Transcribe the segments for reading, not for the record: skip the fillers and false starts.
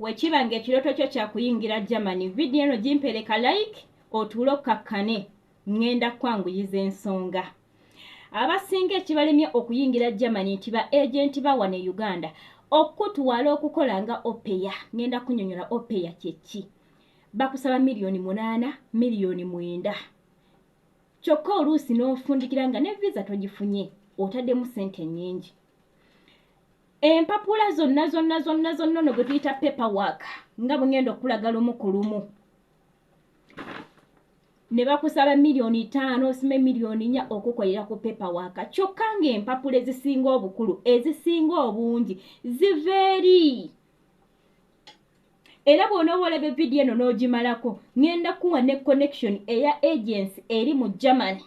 Wekiba nga ekirooto kyo kyakuyingira Germany, vidiyo eno gimpeereka like, otuule okkakkane, ŋŋenda kukwanguyiza ensonga. Abasinga ekibalemye okuyingira Germany nti ba agenti ba wano e Uganda okukutwala okukola nga au pair. Ŋŋenda kunyonyola au pair kyeki. Bakusaba 8 miliyoni, 9 miliyoni, kyokka oluusi n'ofundikira nga ne visa togifunye, otaddemu ssente nnyingi. Empapula zonna zonna zonna zonna, ono gwe tuyita paperwork, nga bwe ngenda okulaga lumu ku lumu, ne bakusaba 5 miliyoni, osime 4 miliyoni okukolera ku paperwork, kyokka ng'empapula ezisinga obukulu, ezisinga obungi ziva eri. Era bw'onooba olaba evidiyo eno n'ogimalako, ŋŋenda kuwa ne connection eya agency eri mu Germany,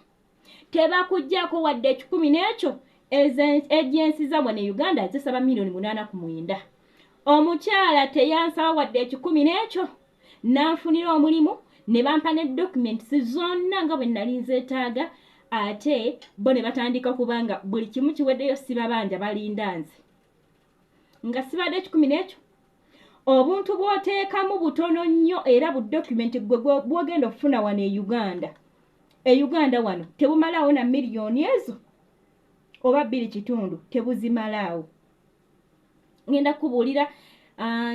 tebakuggyako wadde ekikumi n'ekyo. Agency za wano e Uganda zisaba 8 miliyoni ku 9. Omukyala teyansaba wadde ekikumi n'ekyo, nanfunira omulimu ne bampa ne documents zonna nga bwe nali nzeetaaga, ate bo ne batandika kubanga buli kimu kiweddeyo, sibabanja, balinda nze nga sibadde ekikumi n'ekyo. Obuntu bw'oteekamu butono nnyo, era bu document gwe bw'ogenda okufuna wano e Uganda, e Uganda wano tebumalaawo na miliyoni ezo oba 2.5, tebuzimalaawo. Ngenda kubuulira,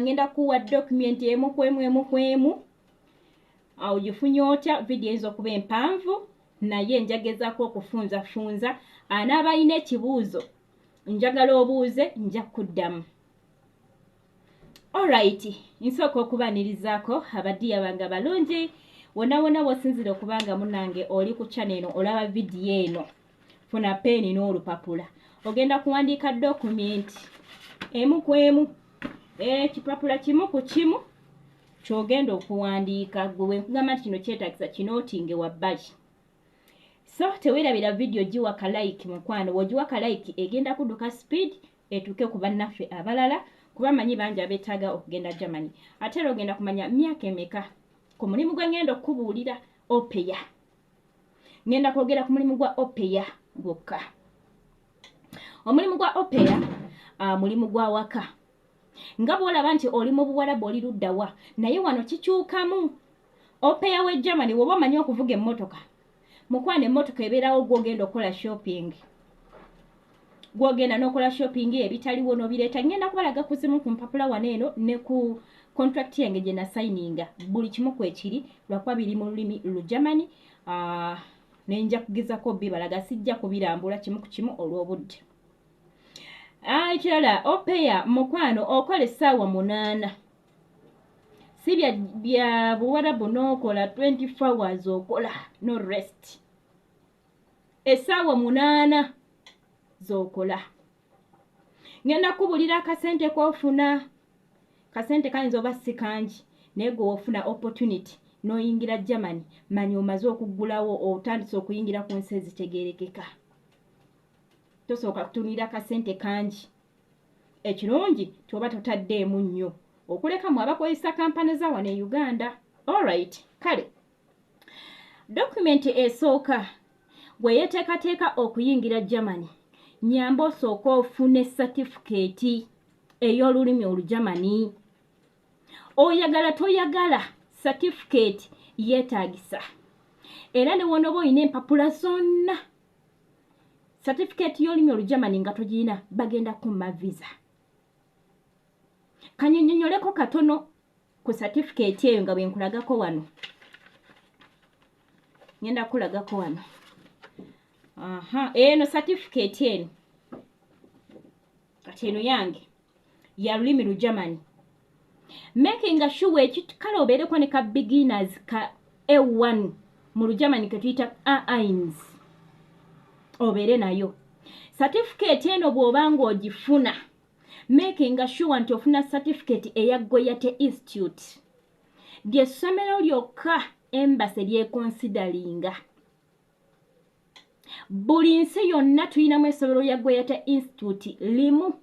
ngenda kuwa document emu kwemu, emu kwemu, awo gifunye otya. Vidiyo eyinza okuba empanvu, naye njagezaako okufunzafunza. Anaaba alina ekibuuzo, njagala obuuze, nja kuddamu. Alright, nsooka okubaanirizaako abadiya bange abalungi wonna wonna wosinzira okubanga munange oli ku channel eno, olaba vidiyo eno. Funa peeni n'olupapula, ogenda kuwandiika document emu ku emu, ekipapula kimu ku kimu kyogenda okuwandiika. Gwe wenkugamba nti kino kyetagisa, kinootinge wabbali. So teweerabira vidiyo giwa ka like, mukwano. Bw'ogiwa ka like, egenda kudduka speed etuuke ku bannaffe abalala, kuba manyi bangi abeetaaga okugenda Germany. Ate era ogenda kumanya myaka emeka ku mulimu gwe ngenda okukubuulira, au pair. Ngenda kwogera ku mulimu gwa au pair gwokka. Omulimu gwa au pair mulimu gwa waka, nga bw'olaba nti oli mu Buwalabu, oli luddawa, naye wano kikyukamu. Au pair we Germany, woba omanyi okuvuga emmotoka, mukwano, emmotoka ebeerawo, gwogenda okukola shopping, gwogenda n'okola shopping, ebitaliwo n'obireeta. Ngenda kubalaga ku zimu ku mpapula wano eno ne ku contract yange gye nasayininga, buli kimu kwekiri, lwakuba biri mu lulimi Lugermany. Nenja kugezako bibalaga, sijja kubirambula kimu ku kimu olw'obudde. Ekirala, au pair, mukwano, okola essaawa 8, si bya Buwarabu n'okola 24 hours, okola no rest, essaawa 8 z'okola. Ngenda kubulira akasente k'ofuna. Kasente kayinza oba si kangi, naye gwe wofuna opportunity n'oyingira Germany, manya omaze okuggulawo, otandise okuyingira ku nsi ezitegeerekeka. Tosooka kutunira kasente kangi. Ekirungi tioba totaddeemu nnyo okulekamu abakozesa kampani za wano e Uganda. Alright, kale document esooka, bwe yeteekateeka okuyingira Germany, nyamba osooka ofune satifikeeti ey'olulimi Olugermany. Oyagala toyagala, satifikeeti yeetaagisa. Era ne wonooba olina empapula zonna, satifikeeti y'olulimi Olugermany nga togirina, bagenda kumma visa. Kanyonyonyoleko katono ku satifikeeti eyo nga bwe nkulagako wano. Ngenda kukulagako wano. Aha, eno satifikeeti eno kati eno yange ya lulimi Lugermany. Making sure kale obeereko ne ka beginners ka A1 mu Lugermany ketuyita A1, obeere nayo satifikeeti eno. Bw'oba ng'ogifuna, making sure nti ofuna satifikeeti eya Goethe Institute, lyessomero lyokka embassy lyekonsidalinga. Buli nsi yonna tulinamu essomero lya Goethe Institute limu.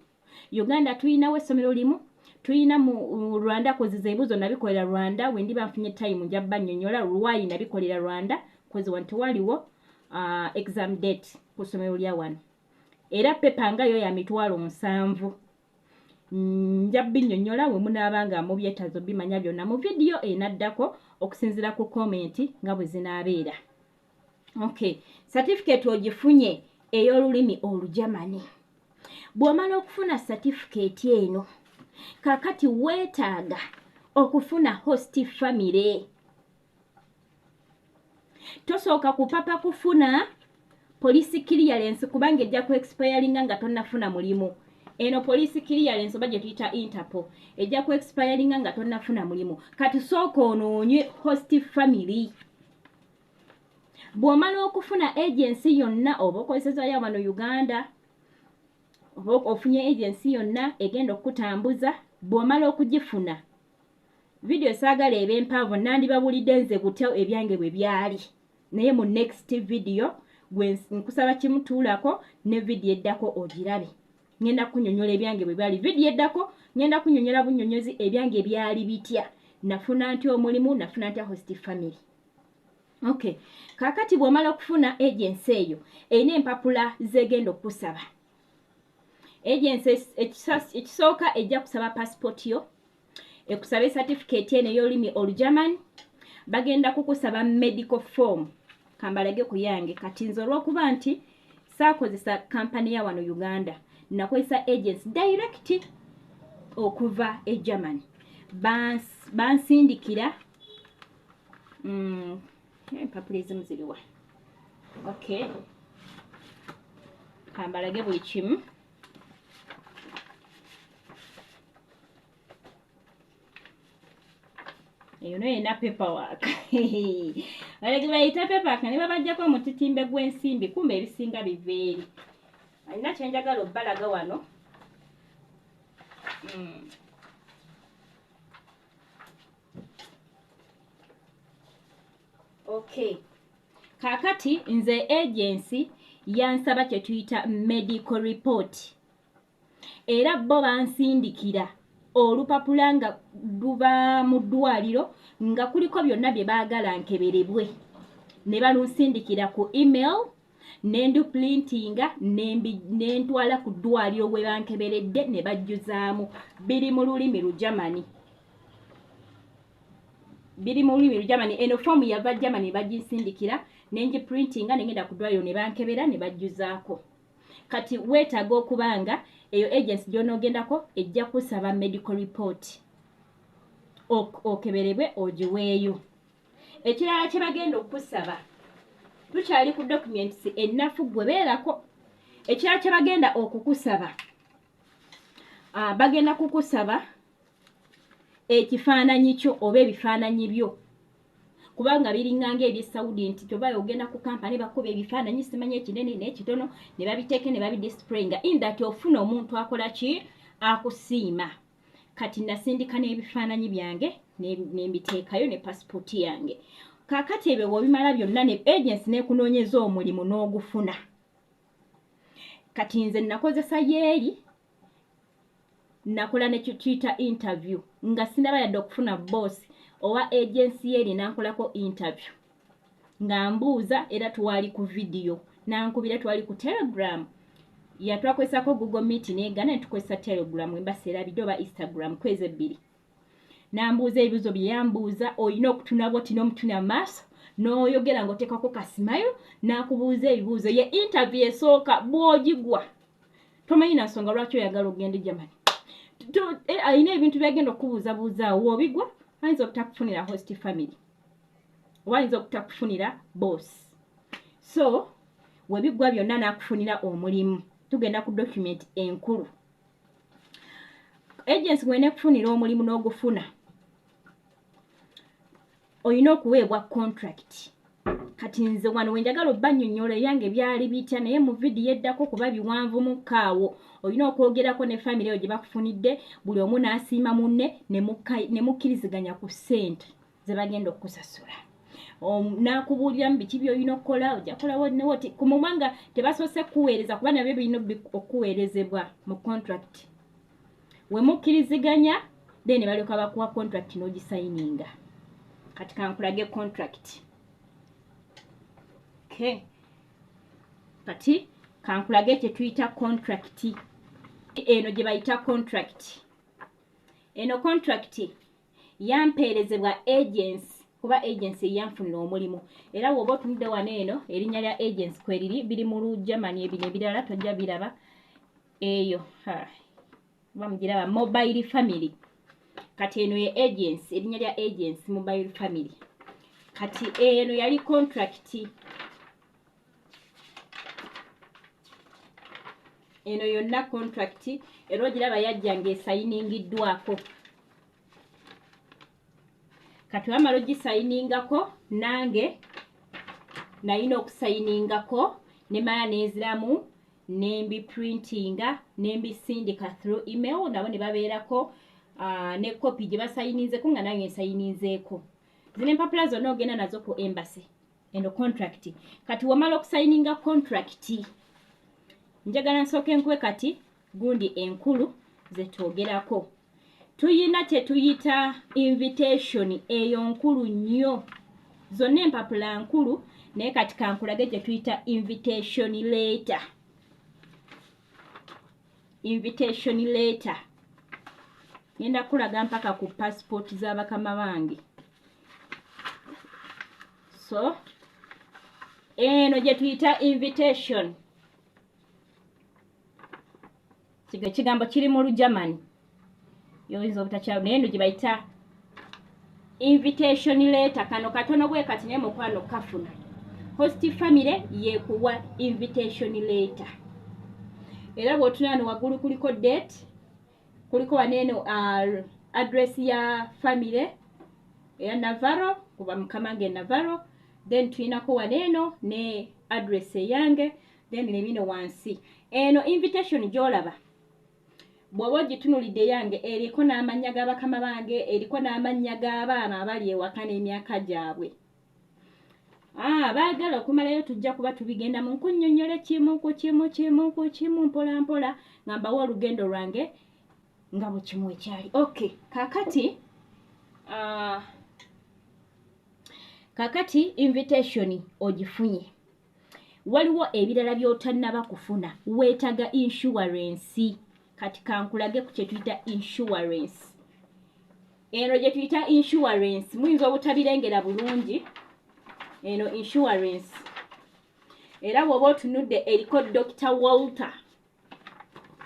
Uganda tulinawo essomero limu, tulina mu Rwanda. Koziza ebibuuzo nabikolera Rwanda. Wendiba nfunye time nja bannyonnyola lwayi nabikolera Rwanda, kozi wano tewaliwo exam date ku ssomero lya wano. Era paper nga yo ya 70,000. Nja binnyonnyola we munaaba nga mubyetaazo bimanya byonna mu vidiyo enaddako okusinziira ku comment nga bwe zinaabeera. Okay, certificate ogifunye ey'olulimi Olujamani. Bw'omala okufuna certificate eno, kaakati weetaaga okufuna host family. Tosooka kupapa kufuna police clearance kubanga ejja ku expiringa nga tonnafuna mulimu. Eno police clearance oba gye tuyita Interpol ejja ku expiringa nga tonnafuna mulimu. Kati sooka onoonye host family. Bw'omala okufuna agency yonna oba okozesezaayo wano Uganda oba ofunye agency yonna egenda okukutambuza, bw'omala okugifuna, vidiyo saagala ebe mpanvu, nandibabulidde nze butya ebyange bwe byali, naye mu next video gwe nkusaba kimutuulako ne vidiyo eddako ogirabe. Ngenda kunnyonnyola ebyange bwe byali. Vidiyo eddako ngenda kunnyonnyola bunnyonnyozi ebyange byali bitya, nafuna ntya omulimu, nafuna ntya host family. Okay, kaakati bw'omala okufuna agency eyo erina empapula zegenda okukusaba. Agency ekisooka ejja kusaba passport yo, ekusabe certificate eno ey'olulimi Olugerman, bagenda kukusaba medical form. Kambalage ku yange. Kati nze olw'okuba nti saakozesa kampani ya wano Uganda, nakozesa agency direct okuva e Germany. Bansindikira empapula ezimu ziriwa. Okay, kambalage buli kimu. Eyo nayo erina paperwork. Balege bayita paperwork ne babaggyako omutitimbe gw'ensimbi, kumbe ebisinga biva eri. Alina kye njagala obbalaga wano. Okay, kaakati nze agency yansaba kye tuyita medical report, era bo bansindikira olupapula nga luva mu ddwaliro nga kuliko byonna bye baagala nkeberebwe, ne balunsindikira ku email, ne nduprintinga ne ntwala ku ddwaliro we bankeberedde ne bajjuzaamu. Biri mu lulimi Lugermany, biri mu lulimi Lugermany. Eno foomu yava Germany, baginsindikira ne ngiprintinga ne ngenda ku ddwaliro ne bankebera ne bajjuzaako. Kati weetaaga okubanga eyo agency gy'onoogendako ejja kusaba medical report okeberebwe ogiweeyo. Ekirala kye bagenda okukusaba, tukyali ku documents ennafu gwe beerako. Ekirala kye bagenda okukusaba, bagenda kukusaba ekifaananyi kyo oba ebifaananyi byo, kubanga biringa ng'eby'e Saudi nti toba ogenda ku kampani bakuba ebifaananyi simanyi ekinene n'ekitono ne babiteeke ne babidisplayinga in that ofuna omuntu akola ki akusiima. Kati nasindika n'ebifaananyi byange ne mbiteekayo ne passport yange. Kaakati ebyo bw'obimala byonna ne agency n'ekunoonyeza omulimu n'ogufuna. Kati nze nakozesa yeeri, nakola ne kye tuyita interview nga sinnaba yadde okufuna boss owa agency yeeri, nankolako interview nga mbuuza, era twali ku vidiyo, nankubira, twali ku Telegram. Yatwakozesako Google Meet negaana ne tukozesa Telegram, emba seerabidde oba Instagram, kwezi ebbiri. Nambuuza ebibuuzo bye yambuuza, olina okutuna bwoti n'omutuna mu maaso n'oyogera ng'oteekako kasimayo, n'akubuuza ebibuuzo. Ye interview esooka bw'ogigwa tomanyi na nsonga lwaki oyagala okugenda e Germany. Alina ebintu byagenda okubuuzabuuzaawo, w'obigwa ayinza obutakufunira host family oba ayinza obutakufunira boss. So webiggwa byonna n'akufunira omulimu. Tugenda ku document enkulu. Agency bw'eneekufunira omulimu n'ogufuna, olina okuweebwa contract. Kati nze wano we njagala obbannyonnyola ebyange byali bitya, naye mu vidiyo eddako kuba biwanvu mukkaawo. Olina okwogerako ne family eyo gye bakufunidde, buli omu n'asiima munne ne mukkiriziganya ku ssente ze bagenda okukusasula. N'akubuuliramu biki by'olina okukola, ojja kukolawo newoti ku mumwa nga tebasoose kukuweereza, kuba nabyo birina okuweerezebwa mu contract. We mukkiriziganya, then ne balyoka bakuwa contract n'ogisayininga. Kati kankulage contract. Okay, kati kankulage kye tuyita contract. Eno gye bayita contract. Eno contract yampeerezebwa agency, kuba agency yanfunira omulimu. Era bw'oba otunudde wano eno erinnya lya agency kweriri, biri mu Lugermany, ebino ebirala tojja biraba eyo. Oba mugiraba, Mobile Family. Kati eno ye agency, erinnya lya agency Mobile Family. Kati eno yali contract, eno yonna contract, era ogiraba yajja ng'esayiningiddwako. Kati wamala ogisayiningako, nange nalina okusayiningako, nemala nenziramu nembiprintinga nembisindika through email, nabo ne babeerako ne kopi gye basayininzeko nga nange nsayininzeeko. Zino empapula zonna ogenda nazo ku embassy, eno contract. Kati wamala okusayininga contract, njagala nsooke nkuwe kati gundi enkulu zetwogerako. Tuyina kye tuyita invitation, eyo nkulu nnyo, zonna empapula nkulu, naye kati kankulage kye tuyita invitation letter. Invitation letter ngenda kulaga mpaka ku passport z'abakama bange. So eno gye tuyita invitation, ekigambo kiri mu Lugermany, yoyinza obutakyawo, naye eno gye bayita invitation letter. Kano katono bwe kati, naye mukwano kafuna. Host family yekuwa invitation letter. Era bw'otunula no waggulu kuliko date, kuliko wano eno address ya family eya Navarro, kuba mukama nge Navarro. Then tulinako wano eno ne address eyange, then ne bino wansi. Eno invitation gy'olaba bw'oba ogitunulidde eyange eriko n'amannya g'abakama bange, eriko n'amannya g'abaana abali ewaka n'emyaka gyabwe. Baagala okumalayo tujja kuba tubigenda mu nkunnyonnyole kimu ku kimu, kimu ku kimu, mpola mpola, nga mbawa olugendo lwange nga bwe kimu ekyali. Okay, kakati invitation ogifunye, waliwo ebirala by'otannaba kufuna. Weetaaga insurance. Kati kankulage ku kye tuyita insurance. Eno gye tuyita insurance muyinza obutabirengera bulungi. Eno insurance, era bw'oba otunudde eriko Dr. Walter.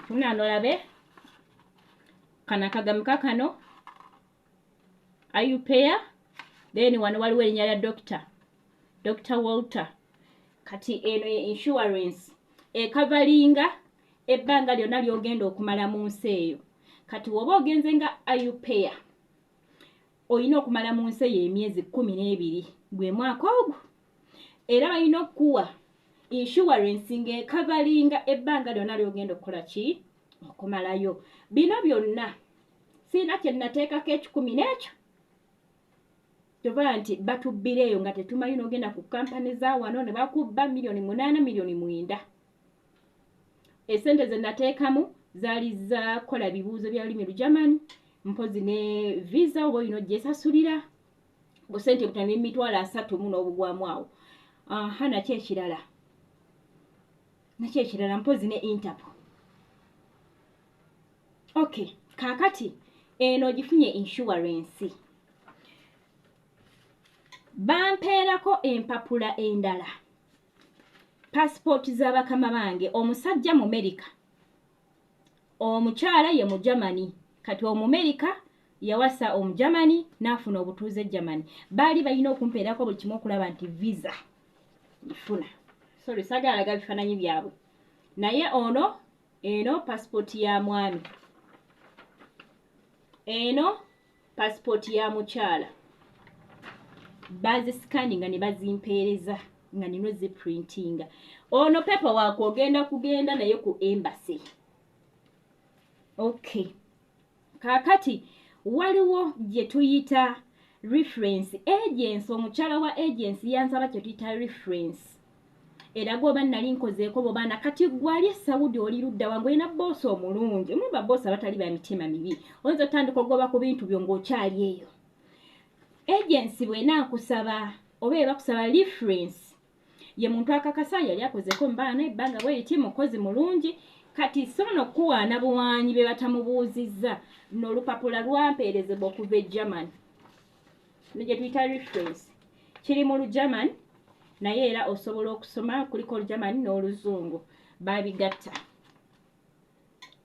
Tunanolabe kano akagamuka kano au pair, then wano waliwo erinnya lya Dr. Walter. Kati eno ye insurance ekavalinga ebbanga lyonna ly'ogenda okumala mu nsi eyo. Kati bw'oba ogenze nga au pair, olina okumala mu nsi eyo emyezi 12, gwe mwaka ogwo. Era balina okukuwa insurance ng'ekavalinga ebbanga lyonna ly'ogenda okukola ki, okumalayo. Bino byonna sirina kye nnateekako 10 n'ekyo, kyova nti batubbira eyo nga tetumanyi. N'ogenda ku kampani za wano ne bakubba 8 miliyoni, 9 miliyoni. Esente ze nateekamu zaali zakola bibuuzo bya lulimi Lugermany, mpozi ne visa oba olina ogyesasulira busente butano, 30,000 mu n'obugwamu awo. Aha, nakyo ekirala mpozi ne Interpol. Okay, kaakati eno ogifunye insurance. Bampeerako empapula endala, pasipooti z'abakama bange. Omusajja Mumerika, omukyala ye Mugermany. Kati Omumerika yawasa Omugermany n'afuna obutuuze Germany. Baali balina okumpeerako buli kimu okulaba nti visa nfuna. Sorry, saagala bifaananyi byabwe, naye ono eno pasipooti ya mwami, eno pasipooti ya mukyala. Bazisikaninga ne bazimpeereza nga nina ziprintinga. Ono paperwork ogenda kugenda naye ku embassy. Okay, kaakati waliwo gye tuyita reference agency. Omukyala wa agency yansaba kye tuyita reference, eraga oba nali nkozeeko bobaana. Kati gwali e Saudi, oli ludda wange, olina boss omulungi, omu baboss abatali ba mitima mibi, oyinza otandika ogoba ku bintu byo ng'okyali eyo. Agency bw'enaakusaba oba ebakusaba reference, ye muntu akakasa yali akozeko mubaana ebbanga bwe riti, mukozi mulungi. Kati sono kuwaana buwanyi be batamubuuzizza n'olupapula lwampeerezebwa okuva e German, ne gye tuyita reference. Kiri mu Lugerman, naye era osobola okusoma, kuliko Olugerman n'Oluzungu babigatta,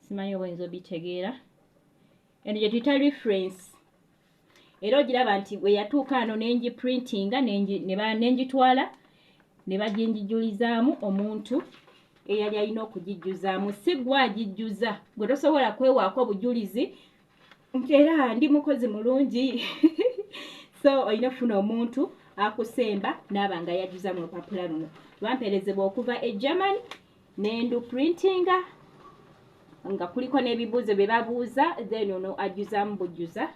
simanyi oba oyinza obitegeera. Eno gye tuyita reference, era ogiraba nti bwe yatuuka ano nengi printinga nenjitwala ne baginjijulizaamu omuntu eyali alina okugijjuzaamu. Si gwe agijjuza, gwe tosobola kwewaako bujulizi nti era ndi mukozi mulungi. So olina okufuna omuntu akusemba n'aba nga yajjuza mu lupapula luno. Lwampeerezebwa okuva e Germany, nendu printinga nga kuliko n'ebibuuzo bye babuuza, then ono ajjuzaamu bujjuza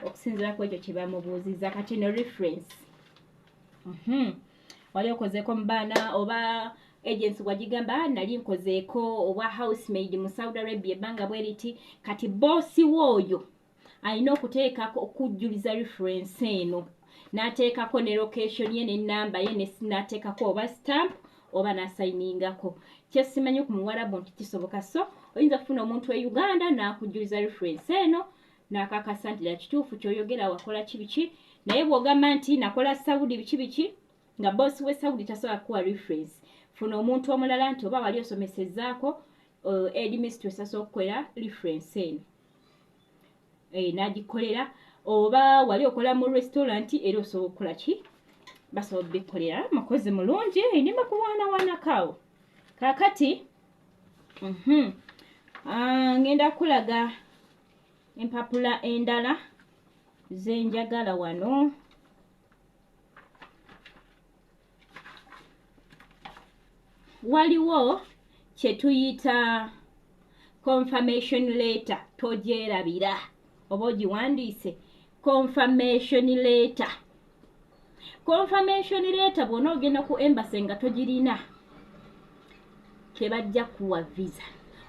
okusinziira ku ekyo kye bamubuuzizza. Kati no reference, Wali okozeeko mu baana oba agency wagigamba nali nkozeeko obwa housemaid mu Saudi Arabia ebbanga bwe riti. Kati boss w'oyo alina okuteekako okujjuliza reference eno, n'ateekako ne location ye n'ennamba ye, n'ateekako oba stamp oba n'asayiningako. Kyesimanyi ku muwarabu nti kisoboka. So oyinza okufuna omuntu e Uganda n'akujjuliza reference eno n'akakasa nti ddala kituufu ky'oyogera, wakola ki biki. Naye bw'ogamba nti nakola Saudi biki biki, nga boss we Saudi tasobola kukuwa reference, funa omuntu omulala nti oba wali osomesezzaako headmistress asobola okukolera reference eno n'agikolera, oba wali okola mu restaurant era osobola okukola ki, basobola obbikolera. Mukozi mulungi, ndima kuwaanawaanako awo. Kaakati ngenda kulaga empapula endala zenjagala wano. Waliwo kye tuyita confirmation letter, togyerabira oba ogiwandiise. Confirmation letter, confirmation letter, bw'ona ogenda ku embassy nga togirina tebajja kuwa visa.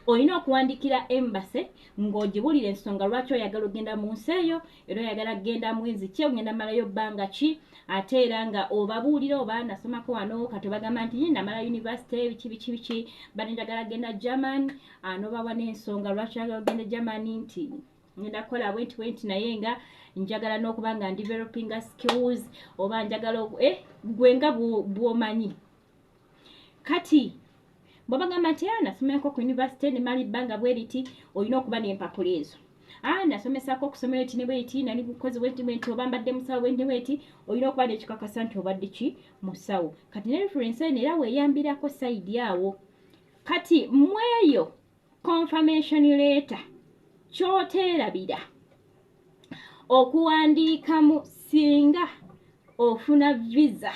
Olina okuwandiikira embassy ng'ogibulira ensonga lwaki oyagala ogenda mu nsi eyo, era oyagala kugenda mwezi ki, ogenda malayo bbanga ki, ate era nga obabuulira oba nasomako wano. Kati obagamba nti namala university biki biki biki, bade njagala genda German, nobawa n'ensonga lwaki oyagala ogenda Germany, nti ngenda kukola bwenti bwenti, naye nga njagala n'okuba nga developinga skills, oba njagala gwe nga bw'omanyi. Kati bw'obagamba nti nasomerako ku university nemala ebbanga bwe riti, olina okuba n'empapula ezo. Nasomesako okusomero eti ne bweti, nali mukozi bwenti bwenti, oba mbadde musawo bwenti bweti, olina okuba n'ekikakasa nti obadde ki musawo. Kati ne reference eno era weeyambirako side awo. Kati mweyo confirmation letter ky'oteerabira okuwandiikamu, singa ofuna visa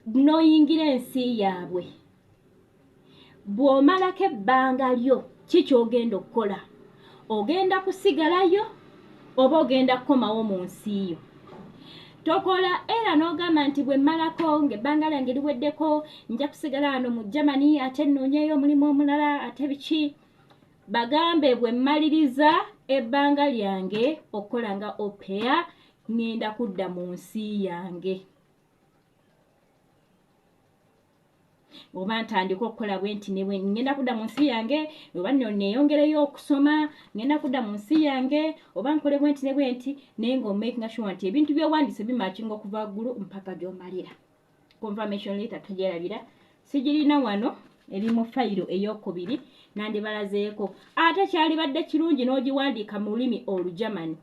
n'oyingira ensi yaabwe, bw'omalako ebbanga lyo, ki ky'ogenda okukola? Ogenda kusigalayo oba ogenda kukomawo mu nsi yo? Tokola era n'ogamba nti bwe mmalako ng'ebbanga lyange liweddeko nja kusigala wano mu Germany ate nnoonyeyo omulimu omulala ate biki. Bagambe bwe mmaliriza ebbanga lyange okukola nga au pair, ŋŋenda kudda mu nsi yange, oba ntandika okukola bwe nti ne ŋŋenda kudda mu nsi yange, oba nno neeyongereyo okusoma, ŋŋenda kudda mu nsi yange, oba nkole bwe nti ne bwe nti, naye ng'omakinga sure nti ebintu by'owandiise bimakinga okuva waggulu mpaka gy'omalira. Confirmation letter togyerabira. Sigirina wano, eri mu fayiro eyokubiri, nandibalazeeko. Ate kyalibadde kirungi n'ogiwandiika mu lulimi Olugermany,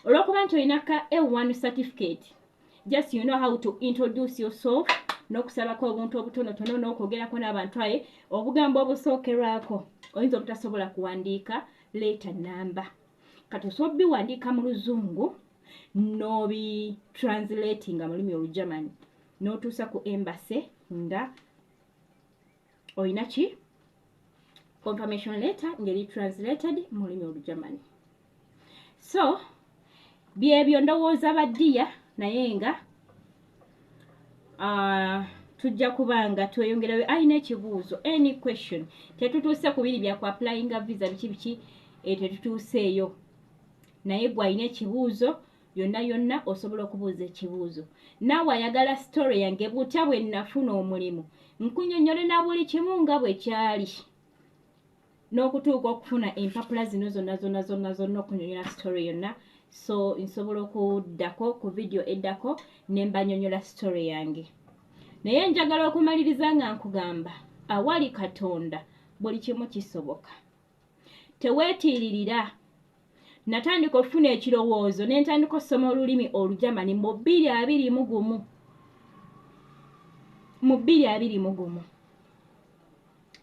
olw'okuba nti olina ka A1 certificate, just you know how to introduce yourself n'okusabako obuntu obutonotono n'okwogerako n'abantu, aye obugambo obusookerwako oyinza obutasobola kuwandiika letter namba. Kati osobola biwandiika mu Luzungu n'obi translatinga mu lulimi Olugermany n'otuusa ku embassy nga olina ki confirmation letter ng'eri translated mu lulimi Olugermany. So byebyo ndowooza baddiya, naye nga tujja kuba nga tweyongerayo. Alina ekibuuzo, any question? Tetutuuse ku biri bya ku applyinga visa biki biki, tetutuuseeyo, naye gwe alina ekibuuzo. Yonna yonna osobola okubuuza ekibuuzo. Naawe ayagala story yange butya bwe nafuna omulimu, nkunnyonnyole na buli kimu nga bwe kyali n'okutuuka okufuna empapula zino zonna zonna zonna zonna, okunnyonnyola story yonna. So nsobola okuddako ku vidiyo eddako ne mbanyonnyola story yange. Naye njagala okumaliriza nga nkugamba, awali Katonda buli kimu kisoboka. Teweetiiririra. Natandika okufuna ekirowoozo ne ntandika okusoma olulimi Olujamani mu 2021. Mu 2021.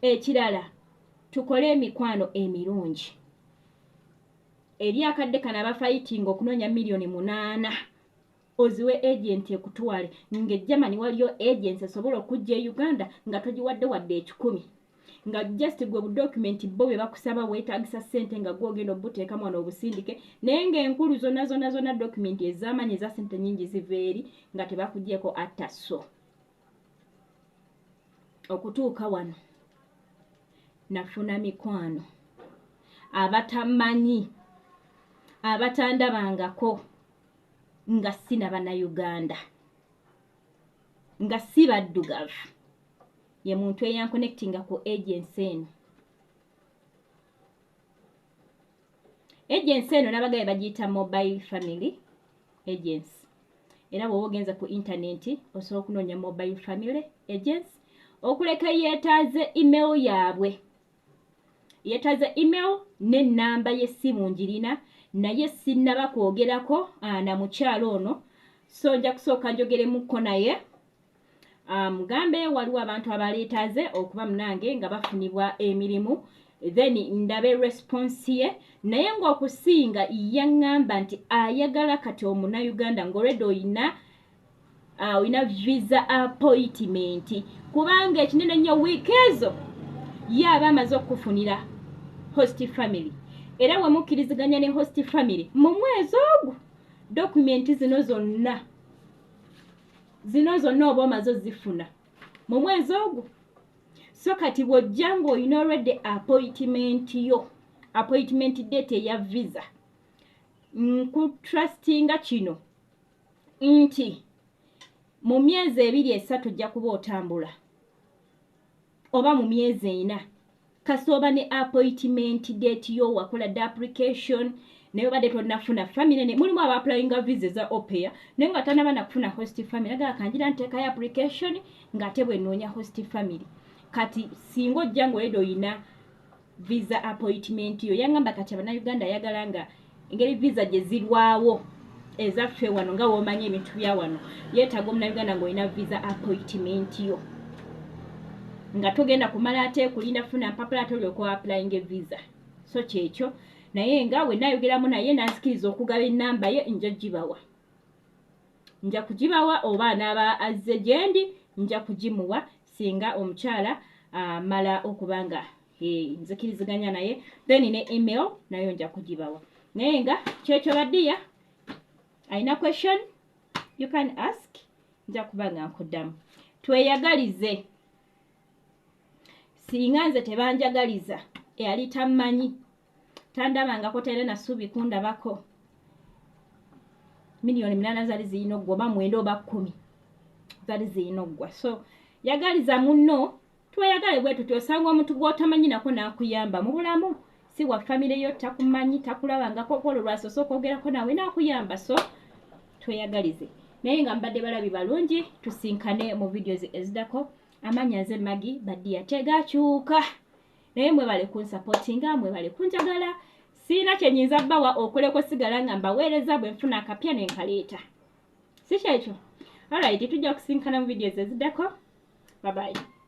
Ekirala, tukole emikwano emirungi. Eri akadde kano abafayitinga okunoonya 8 miliyoni oziwe agenti ekutwale, ng'e Germany waliyo agency esobola okujja e Uganda nga togiwadde wadde 100, nga just gwe budokumenti bo bwe bakusaba weetagisa ssente nga gwogenda obuteekamu wano obusindike, naye ng'enkulu zonna zonna zonna dokumenti ez'amaanyi eza ssente nnyingi ziva eri nga tebakugyeko atta. So okutuuka wano nafuna mikwano abatamanyi, abatandabangako nga si nabannayuganda, nga si baddugavu. Ye muntu eyanconnectinga ku agency eno. Agency eno nabagaye bagiyita Mobile Family Agency, era bw'oba ogenza ku intaneti osobola okunoonya Mobile Family Agency. Okuleka yeetaaze email yaabwe, yeetaaze email n'ennamba y'essimu njirina, naye sinnaba kwogerako na mukyalo ono, so nja kusooka njogeremukko naye, mugambe waliwo abantu abaleetaaze okuba munange nga bafunibwa emirimu, then ndabe response ye. Naye ng'okusinga yaŋŋamba nti ayagala kati omunnayuganda ng'olwedde oyina visa appointment, kubanga ekinene nnyo wiiki ezo ye aba amaze okufunira host family, era bwe mukkiriziganya ne host family mu mwezi ogwo, dokumenti zino zonna zino zonna oba omaze ozifuna mu mwezi ogwo. So kati bw'ojja ng'olina already appointment yo, appointment date eya visa, nkutrustinga kino nti mu myezi 2, 3 ojja kuba otambula, oba mu myezi 4, kasooba ne appointment date yo, wakola dda application naye obadde tonnafuna family. Ne mulimu abaapplyinga visa eza au pair naye nga tanaba nakufuna host family, agala kanjira nteekayo application ng'ate bwe nnoonya host family. Kati singa ojja ng'olwedde oyina visa appointment yo, yaŋŋamba kati abannayuganda ayagala nga engeri visa gye zirwawo ezaffe wano, nga w'omanyi ebintu bya wano, yeetaaga omunnayuganda ng'olina visa appointment yo, nga togenda kumala ate kulinda funa mpapula ate olyoka applying visa. So kyekyo. Naye nga we naayogeramu naye nanzikiriza okugaba ennamba ye, nja gibawa, nja kugibawa, oba anaaba azze gye ndi nja kugimuwa, singa omukyala amala okuba nga nzikiriziganya naye, then ne email nayo nja kugibawa. Naye nga kyekyo ba dear. Alina question you can ask, nja kuba nga nkuddamu. Tweyagalize. Singa nze tebanjagaliza, eyali tammanyi, tandabangako, talina nasuubi kundabako, 8 miliyoni zaali zirina oggwa, oba 9 oba 10 zaali zirina oggwa. So yagaliza munno, tweyagale bwe tuti. Osanga omuntu gw'otamanyi nako n'akuyamba mu bulamu, si wa famire yo, takumanyi, takulabangako, kwolwo lwasoose okwogerako naawe n'akuyamba. So tweyagalize. Naye nga mbadde balabi balungi, tusinkane mu videos eziddako. Amanya nze Magi. Ba dear, tegakyuka. Naye mwebale kunsupportinga, mwebale kunjagala. Siina kyenyinza bbawa okuleka osigala nga mbaweereza. Bwe nfuna akapya nenkaleeta, si kyekyo? Alright, tujja kusinkana mu videos eziddako. Bye bye.